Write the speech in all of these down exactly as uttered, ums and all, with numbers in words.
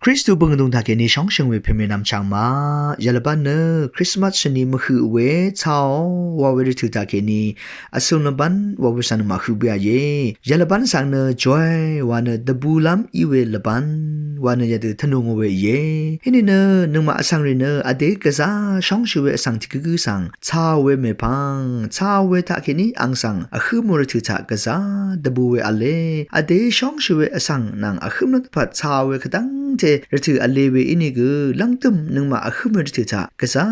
Kristu bø̀ng vdùng taqkèní shóngshø̀ng we pèmènvm chv̀ng ma. Yalvbán nø Krismas shvni mvhøq we cao wa we rvtø̀ taqkèní vsøng lvbán wa we svng nø màhøq bǿà íe. Yalvbán svng nø joy wa nø dvbùlv́m í we lvbán wa nø yadø tvnù ngò we íe. Inìnø nøngmaq vsvng rì nø vdè gvzà shóngshì we vsvng tiq gǿgǿ svng cao we mèpvng, cao we taqkèní àng svng vhǿm we rvtø̀ taq gvzà dvbù we v̄le. Vdè shóngshì we vsvng nvng vhǿm lv́m dvpvt cao we kvdv́ngte rvtø̀ v̄le we ínìgø lv́ngdø̀m nøngmaq vhǿm we rvtø̀ taq gvzà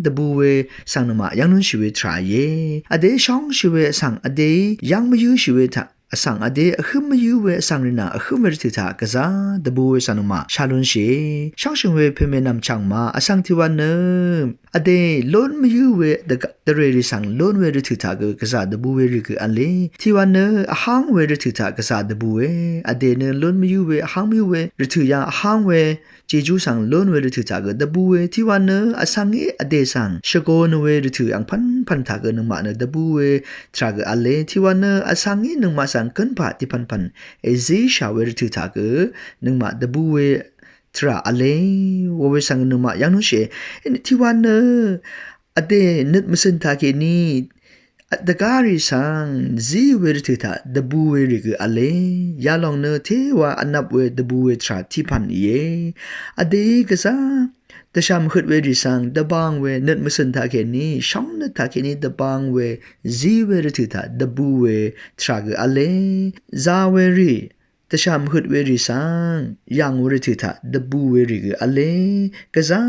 dvbù we svng nøngmaq yv́ng lúnshì we tvrà íe. Vdè shóngshì we vsvng vdèí yv́ng mvyǿshì we taq vsvng vdè vhǿm mvyǿ we vsvng rì nvng vhǿm we rvtø̀ taq gvzà dvbù we svng nøngmaq shá lúnshìe. Shóngshø̀ng we pèmènvm chv̀ng ma. Vsvng tiqwan nø vdè lún mvyǿ we dvga- dvrè rì svng lún we rvtø̀ taq gø gvzà dvbù we rì gø v̄le. Tiqwan nø vháng we rvtø̀ taq gvzà dvbù we. Vdè nø lún mvyǿ we vháng mvyǿ we rvtø̀ yv́ng vháng we jejú svng lún we rvtø̀ taq gø dvbù we. Tiqwan nø vsvng í vdè svng shvgō nø we rvtø̀ angpv̀npv̀n taq gø nøngmaq nø dvbù we tvrà gø v̄le. Tiqwan nø vsvng í nøngmaq svng gǿnpaq tiqpv̀npv̀n èzíshà we rvtø̀ taq gø nøngmaq dvbù we tvrà v̄le. Wa we svng nøngmaq yv́ng lúnshìe. Tiqwan nø vdè nøt mvsø̀n taqkèní dvgá rì svng zí we rvtø̀ taq dvbù we rì gø v̄le. Yalòng nø téwa vnvp we dvbù we tvrà tiqpv̀n íe. Vdèí gvzà dvshà mvhøt we rì svng dvbang we nøt mvsø̀n taqkèní shóng nøt taqkèní dvbang we zí we rvtø̀ taq dvbù we tvrà gø v̄le. Zā we rì dvshà mvhøt we rì svng yv̀ng we rvtø̀ taq dvbù we rì gø v̄le. Gvzà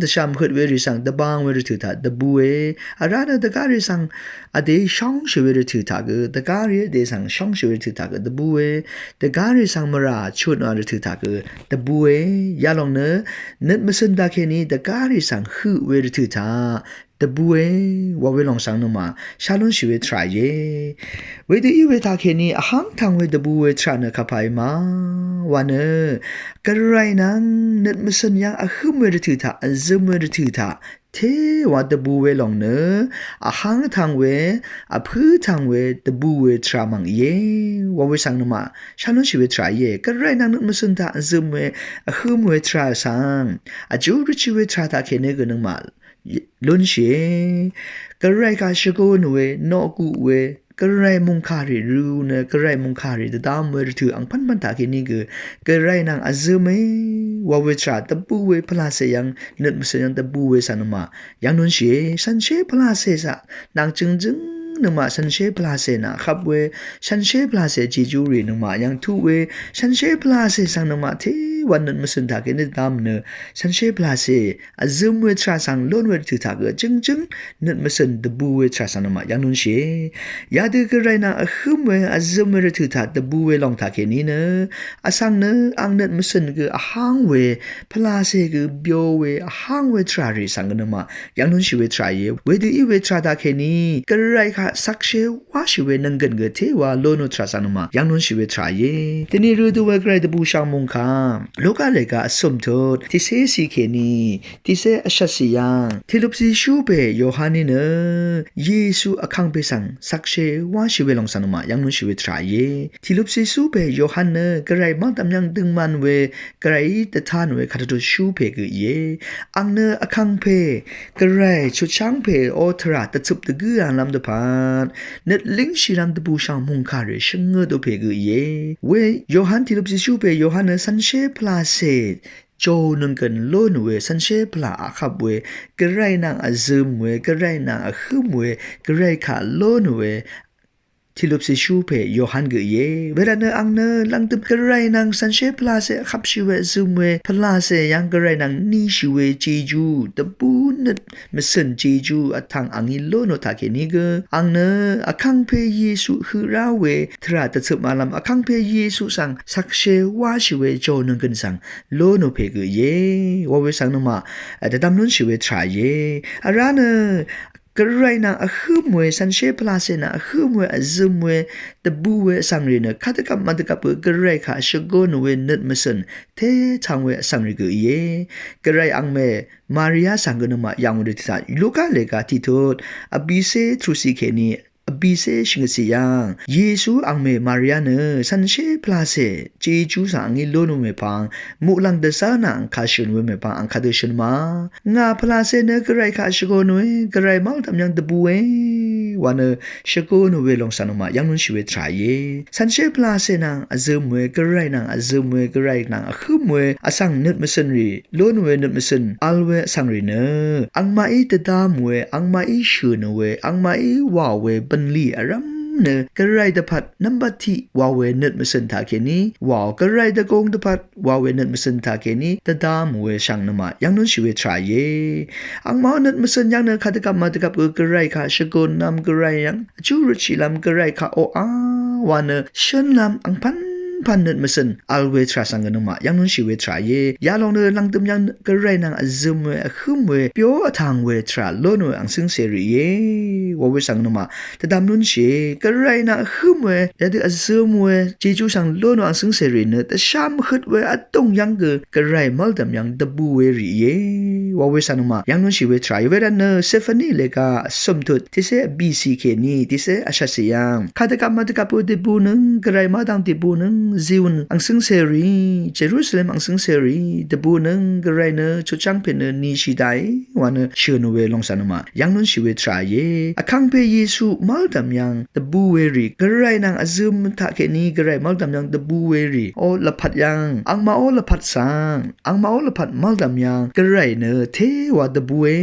dvshà mvhøt we rì svng dvbang we rvtø̀ taq dvbù we. Vrá nø dvgá rì svng vdè shóngshì we rvtø̀ taq gø dvgá rì vdè svng shóngshì we rvtø̀ taq gø dvbù we. Dvgá rì svng mvrà chutnò rvtø̀ taq gø dvbù we. Yalòng nø nøt mvsø̀n taqkèní dvgá rì svng høq we rvtø̀ taq dvbù we. Wa we lòng svng nøngmaq shá lúnshì we tvrà íe. Wedø í we taqkèní vháng tvng we dvbù we tvrà nø kapà í ma. Wa nø gvray nvng nøt mvsø̀n yv́ng vhǿm we rvtø̀ taq vzøm we rvtø̀ taq téwa dvbù we lòng nø vháng tvng we vpǿ tvng we dvbù we tvrà mv̀ng íe. Wa we svng nøngmaq shá lúnshì we tvrà íe. Gvray nvng nøt mvsø̀n taq vzøm we vhǿm we tvrà svng vjú rvchì we tvrà taqkèní gø nøngmaq lúnshìe. Gvray kaq shvgō nø we noqguq we gvray mòngkàrì rø̄ nø gvray mòngkàrì dvdvm we rvtø̀ angpv̀npv̀n taqkèní gø gvray nvng vzøm we wa we tvrà dvbù we pvlacè yv́ng nøt mvsø̀n yv́ng dvbù we svng nøngmaq yv́ng lúnshìe. Shànshér pvlacè svng nvng jø̀ngjǿng nøngmaq shànshér pvlacè nvng vhvp we shànshér pvlacè jejú rì nøngmaq yv́ng tuq we shànshér pvlacè svng nøngmaq téwa nøt mvsø̀n taqkèní dvdvm nø shànshér pvlacè vzøm we tvrà svng lún we rvtø̀ taq gø jø̀ngjǿng nøt mvsø̀n dvbù we tvrà svng nøngmaq yv́ng lúnshìe. Yadø gvray nvng vhǿm we vzøm we rvtø̀ taq dvbù we lòng taqkèní nø vsvng nø àng nøt mvsø̀n gø vháng we pvlacè gø byo we vháng we tvrà rì svng gø nøngmaq yv́ng lúnshì we tvrà íe. Wedø í we tvrà taqkèní gvray kaq shvkshé wáshì we nvnggø̀n gø téwa lónò tvrà svng nøngmaq yv́ng lúnshì we tvrà íe. Dvni rø dø we gvray dvbùshv̀ng mòngkà Luka lèga vsø̀m tut tiqcé cì kèní tiqcé vshvt cì yv́ng tiqlup zishú pè Yohaní nø Yesu vkangpè svng shvkshé wáshì we lòng svng nøngmaq yv́ng lúnshì we tvrà íe. Tiqlup zishú pè Yohan nø gvray mv́ngdv̀m yv́ng døngman we gvrayí dvtán we kadvtut shú pè gø íe. Àng nø vkangpè gvray chutshv́ng pè ó tvrà dvcøp dvgǿ anglv́m dvpvt nøt língshìlv́m dvbùshv̀ng mòngkàrì shvngøt ó pè gø íe. We Yohan tiqlup zishú pè Yohan nø shànshér pvlacè jònøng gø̀n lónò we shànshér pvlà vhvp we gvray nvng vzøm we gvray nvng vhǿm we gvray kaq lónò we tiqlup zishú pè Yohan gø íe. Wervt nø àng nø lv̀ngdø̀m gvray nvng shànshér pvlacè vhvpshì we vzøm we pvlacè yv́ng gvray nvng nishì we jejú dvbù nøt mvsø̀n jejú vtvng àngí lónò taqkèní gø àng nø vkangpè Yesu høq rá we tvrà dvcøp mvlv́m vkangpè Yesu svng shvkshé wáshì we jònøng gø̀n svng lónò pè gø íe. Wa we svng nøngmaq dvdvm lúnshì we tvrà íe. Vrá nø gvray nvng vhǿm we shànshér pvlacè nvng vhǿm we vzøm we dvbù we vsvng rì nø kadvgvp mvdvgvp gø gvray kaq shvgō nø we nøt mvsø̀n tétvng we vsvng rì gø íe. Gvray angmè Maria svng gø nøngmaq yv̀ng we rvtø̀ taq Luka lèga tiqtut vbìcé trucì kèní vbìcé shvngøtcì yv́ng Yesu angmè Maria nø cv̀nshé pvlacè Jejú svng angí lún we mèpvng muqlàng dvzv́r nvng angkà shø̀n we mèpvng angkà dø shø̀n ma. Ngà pvlacè nø Gvray kaq shvgōn we, Gvray mv́ldv̀m yv́ng dvbù we wa nø shvgōn we lòng svng nøngmaq yv́ng lúnshì we tvrà íe. Cv̀nshé pvlacè nvng vzøm we, Gvray nvng vzøm we, Gvray nvng vhǿm we vsvng nøt mvcø̀n rì, lún we nøt mvcø̀n vl we vsvng rì nø angmaqí dvdvm we, angmaqí shø̀n we, angmaqí wàò we bv̀nlì vrv́m nø Gvray dvpvt nvmbat tiq wàò we nøt mvcø̀n taqkèní wàò, Gvray dvgōng dvpvt wàò we nøt mvcø̀n taqkèní dvdvm we shvng nøngmaq yv́ng lúnshì we tvrà íe. Angmaqó nøt mvcø̀n yv́ng nø kadvgvp màdvgvp gø Gvray kaq shvgōnlv́m, Gvray yv́ng vjú røtshìlv́m, Gvray kaq oqá wa nø shǿnlv́m angpv́npv̀n nøt mvcø̀n vl we tvrà svng gø nøngmaq yv́ng lúnshì we tvrà íe. Yalòng nø lv̀ngdøm yv́ng Gvray nvng vzøm we, vhǿm we, byó vtv̀ng we tvrà lún we angcǿngcè rì íe wa we svng nøngmaq dvdvm lúnshìe. Gvray nvng vhǿm we, yadø vzøm we Jejú svng lún we angcǿngcè rì nø dvshá mvhøt we vdùng yv́ng gø Gvray mv́ldv̀m yv́ng dvbù we rì íe wa we svng nøngmaq yv́ng lúnshì we tvrà íe. Wervt nø Sefani lèga vsø̀m tut tiqcé vbìcì kèní tiqcé vshvtcì yv́ng kadvgvp màdvgvp gø dvbùnøng, Gvray mv́rdv̀ng dvbùnøng, Ziun angcǿngcè rì, Jerusalem angcǿngcè rì dvbùnøng, Gvray nø chutchv́ng pè nø nishì daqì wa nø shø̀n we lòng svng nøngmaq yv́ng lúnshì we tvrà íe. Vkàngpè Yesu mv́ldv̀m yv́ng dvbù we rì, Gvray nvng vzøm taqkèní Gvray mv́ldv̀m yv́ng dvbù we rì ó lvpat yv́ng, angmaqó lvpat svng, angmaqó lvpat mv́ldv̀m yv́ng Gvray nø téwa dvbù we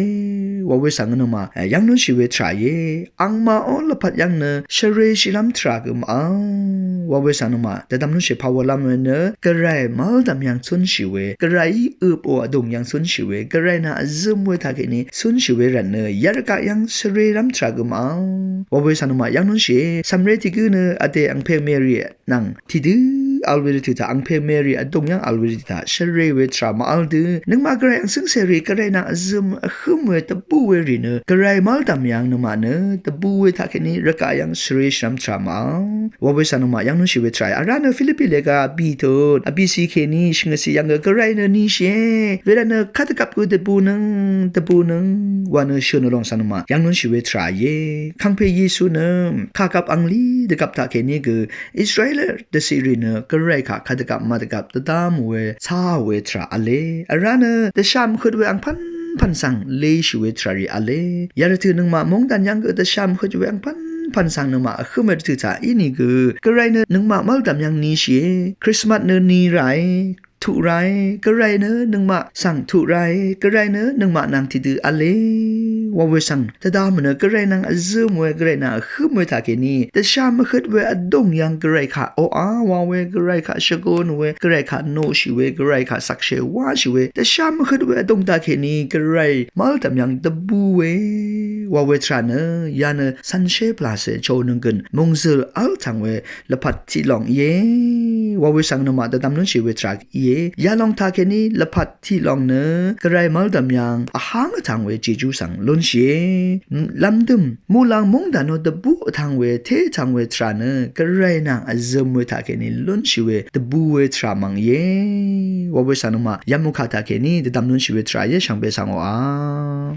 wa we svng nøngmaq yv́ng lúnshì we tvrà íe. Angmaqó lvpat yv́ng nø shvreshìlv́m tvrà gø màvl wa we svng nøngmaq dvdvm lúnshì pàwàlv́m we nø Gvray mv́ldv̀m yv́ng cúnshì we, Gvrayí øpò vdùng yv́ng cúnshì we, Gvray nvng vzøm we taqkèní cúnshì we rvt nø yarvgaq yv́ng shvrelv́m tvrà gø màvl wa we svng nøngmaq yv́ng lúnshìe. Cv̀mré tiq gǿ nø vdè angpè Meri nvng tiqdø vl we rvtø̀ taq, angpè Meri vdùng yv́ng vl we rvtø̀ taq shvre we tvrà màvl dø, nøngmaq Gvray angcǿngcè rì, Gvray nvng vzøm vhǿm we dvbù we rì nø Gvray mv́ldv̀m yv́ng nøngmaq nø dvbù we taqkèní rvgaq yv́ng shvreshìlv́m tvrà màvl wa we svng nøngmaq yv́ng lúnshì we tvrà íe. Vrá nø Filipi lèga vbì tut vbìcì kèní shvngøtcì yv́ng gø Gvray nø nishìe. Wervt nø kadvgvp gø dvbùnøng, dvbùnøng wa nø shø̀n we lòng svng nøngmaq yv́ng lúnshì we tvrà íe. Kàngpè Yesu nø kàgvp angli dvgvp taqkèní gø Israel dvciq rì nø Gvray kaq kadvgvp màdvgvp dvdvm we cà we tvrà v̄le. Vrá nø dvshá mvhøt we angpv́npv̀n svng leshì we tvrà rì v̄le. Yarvtø̀ nøngmaq móngdàn yv́ng gø dvshá mvhøt we angpv́npv̀n svng nøngmaq vhǿm we rvtø̀ taq ínìgø Gvray nø nøngmaq mv́ldv̀m yv́ng nishìe. Krismas nø ni ràe, tuq ràe, Gvray nø nøngmaq svng tuq ràe, Gvray nø nøngmaq nvng tiqdø v̄le wa we svng dvdvm nø Gvray nvng vzøm we, Gvray nvng vhǿm we taqkèní dvshá mvhøt we vdùng yv́ng Gvray kaq oqá wa we, Gvray kaq shvgōn we, Gvray kaq noqshì we, Gvray kaq shvkshè wáshì we, dvshá mvhøt we vdùng taqkèní Gvray mv́ldv̀m yv́ng dvbù we wa we tvrà nø ya nø cv̀nshé pvlacè chonøng gøn mòngzø̀l v́l tv̀ng we lvpat tiq lòng íe wa we svng nøngmaq dvdvm lúnshì we tvrà íe. Yalòng taqkèní lvpat tiq lòng nø Gvray mv́ldv̀m yv́ng vháng vtv̀ng we Jejú svng lúnshìe. Lvmdø̀m muqlàng móngdàn ó dvbù vtv̀ng we, té vtv̀ng we tvrà nø Gvray nvng vzøm we taqkèní lúnshì we dvbù we tvrà mv̀ng íe wa we svng nøngmaq yamukà taqkèní dvdvm lúnshì we tvrà íe. Shvngbe svng oqà